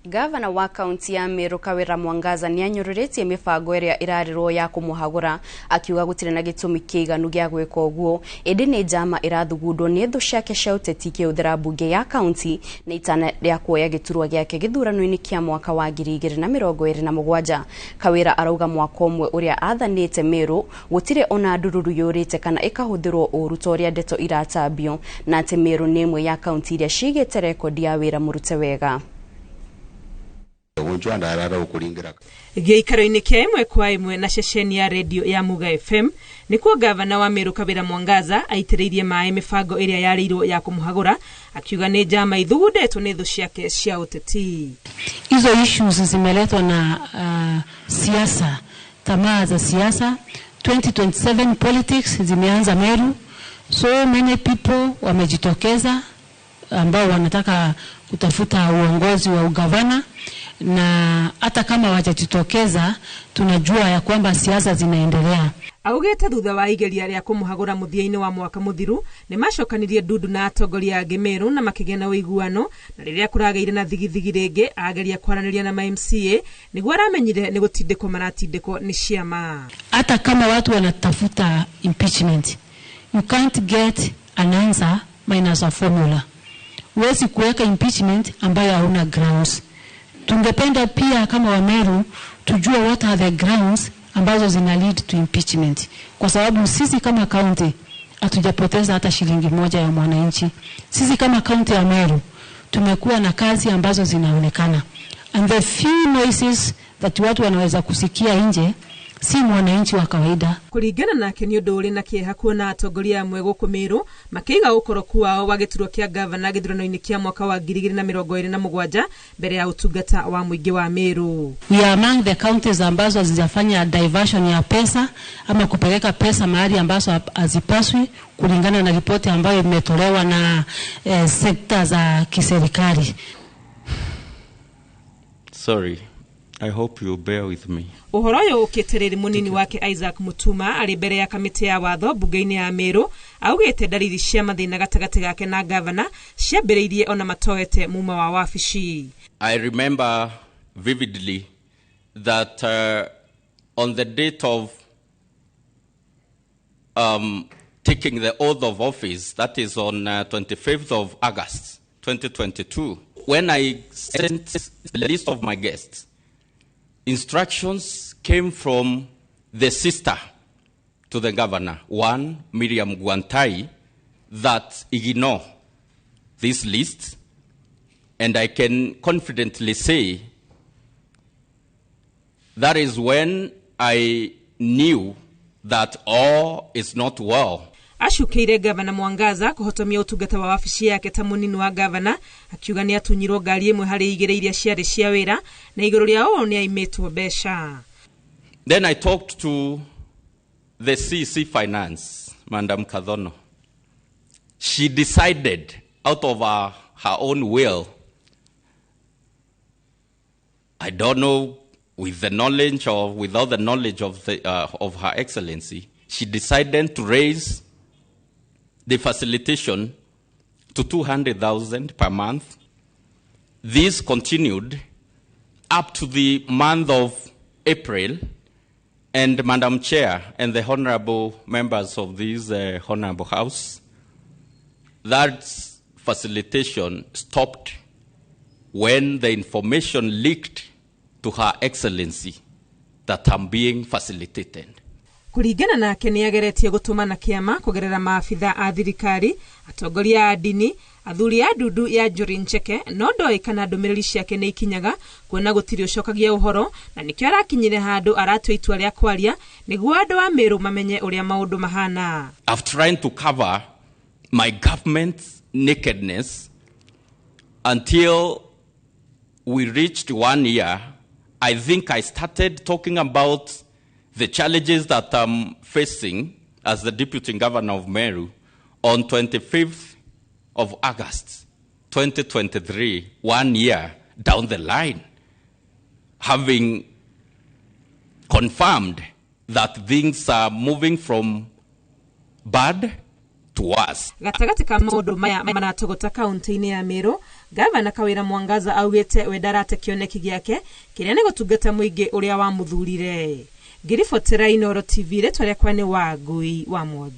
Gavana wa kaunti ya Meru Kawira Mwangaza nĩanyũrũrĩtie mĩbango ĩrĩa ĩrarĩrwo ya kũmũhagũra, akiuga gũtirĩ na gĩtũmi kĩiganu gĩa gwĩka ũguo, ĩndĩ nĩ njama ĩrathugundwo nĩ thũ ciake cia ũteti ikĩhũthĩra mbunge ya kaunti nĩ itana rĩa kuoya gĩturwa gĩake gĩthurano-inĩ kĩa mwaka wa 2027. Kawira arauga mwaka ũmwe ũrĩa athanĩte Meru gũtirĩ ona ndururu yũrĩte kana ĩkahũthĩrwo ũru ta ũrĩa ndeto iratambio, na atĩ Meru nĩ ĩmwe ya kaunti iria cigĩte rekondi ya wĩra mũrute wega. Gĩikaro-inĩ kĩa ĩmwe kwa ĩmwe na ceceni ya redio ya Muga FM nĩkuo gavana wa Meru Kawira Mwangaza aitĩrĩirie maĩ mĩbango ĩrĩa yarĩirwo ya kũmũhagũra, akiuga nĩ njama ithugundĩtwo nĩ thũ ciake cia ũteti. Hizo issues zimeletwa na siasa, tamaa za siasa. 2027 politics zimeanza Meru. So many people wamejitokeza ambao wanataka kutafuta uongozi wa ugavana, na hata kama hawajajitokeza tunajua ya kwamba siasa zinaendelea. Augĩte thutha wa igeria rĩa kũmũhagũra mũthia-inĩ wa mwaka mũthiru nĩ macokanirie ndundu na atongoria angĩ Meru na makĩgĩa na ũiguano, na rĩrĩa kũragĩire na thigithigi rĩngĩ ageria kwaranĩria na ma MCA nĩguo aramenyire nĩ gũtindĩkwo maratindĩkwo nĩ ciama. Hata kama watu wanatafuta impeachment, you can't get an answer minus a formula. Huwezi kuweka impeachment ambayo hauna grounds. Tungependa pia kama Wameru tujue what are the grounds ambazo zina lead to impeachment, kwa sababu sisi kama county hatujapoteza hata shilingi moja ya mwananchi. Sisi kama county ya Meru tumekuwa na kazi ambazo zinaonekana, and the few noises that watu wanaweza kusikia nje si mwananchi wa kawaida. Kũringana nake nĩ ũndũ ũrĩ na kĩeha kuona atongoria amwe gũkũ Meru makĩiga ũkoroku wao wa gĩturwa kĩa gavana gĩthurano-inĩ kĩa mwaka wa 2027 mbere ya ũtungata wa mũingĩ wa Meru. We are among the counties ambazo hazijafanya diversion ya pesa ama kupeleka pesa mahali ambazo hazipaswi, kulingana na ripoti ambayo imetolewa na sekta za kiserikali. Sorry. I hope you bear with me. Ũhoro ũyũ ũkĩte rĩrĩ mũnini wake Isaac Mutuma arĩ mbere ya kamĩtĩ ya watho mbunge-inĩ ya Meru augĩte ndariri cia mathĩna gatagatĩ gake na gavana ciambĩrĩirie ona matoete muma wa wabici. I remember vividly that on the date of taking the oath of office, that is on 25th of August 2022, when I sent the list of my guests, instructions came from the sister to the governor, one Miriam Guantai, that ignore this list. And I can confidently say that is when I knew that all is not well. Acukeire gavana Mwangaza kũhotomia ũtungata wa wabici yake ta mũnini wa gavana, akiuga nĩ atunyirwo ngari ĩmwe harĩ igĩrĩ iria ciarĩ cia wĩra na igũrũ rĩa ũũ nĩ aimĩtwo mbeca. Then I talked to the CC Finance, Madam Kathono. She decided out of her own will, I don't know with the knowledge or without the knowledge of Her Excellency, she decided to raise the facilitation to 200,000 per month. This continued up to the month of April, and Madam Chair and the honorable members of this honorable house, that facilitation stopped when the information leaked to Her Excellency that I'm being facilitated. Kũringana nake nĩ ageretie gũtũmana kĩama kũgerera maabitha a thirikari, atongoria a ndini, athuri a ndundu ya Njuri Ncheke, no ndoĩ kana ndũmĩrĩri ciake nĩ ikinyaga kuona gũtirĩ ũcokagia ũhoro, na nĩkĩo arakinyire handũ aratua itua rĩa kwaria nĩguo andũ a Meru mamenye ũrĩa maũndũ mahana. I've tried to cover my government's nakedness until we reached 1 year. I think I started talking about the challenges that I'm facing as the Deputy Governor of Meru on 25th of August 2023, 1 year down the line, having confirmed that things are moving from bad to worse. Gatagatĩ ka maũndũ maya maratogota kaunti-inĩ ya Meru, Gavana Kawira Mwangaza augĩte we ndarate kĩoneki gĩake kĩrĩa nĩ gũtungata mũingĩ ũrĩa wamuthurire. Ngĩribotera Inooro TV, rĩtwa rĩakwa nĩ Wangui wa Mwangi.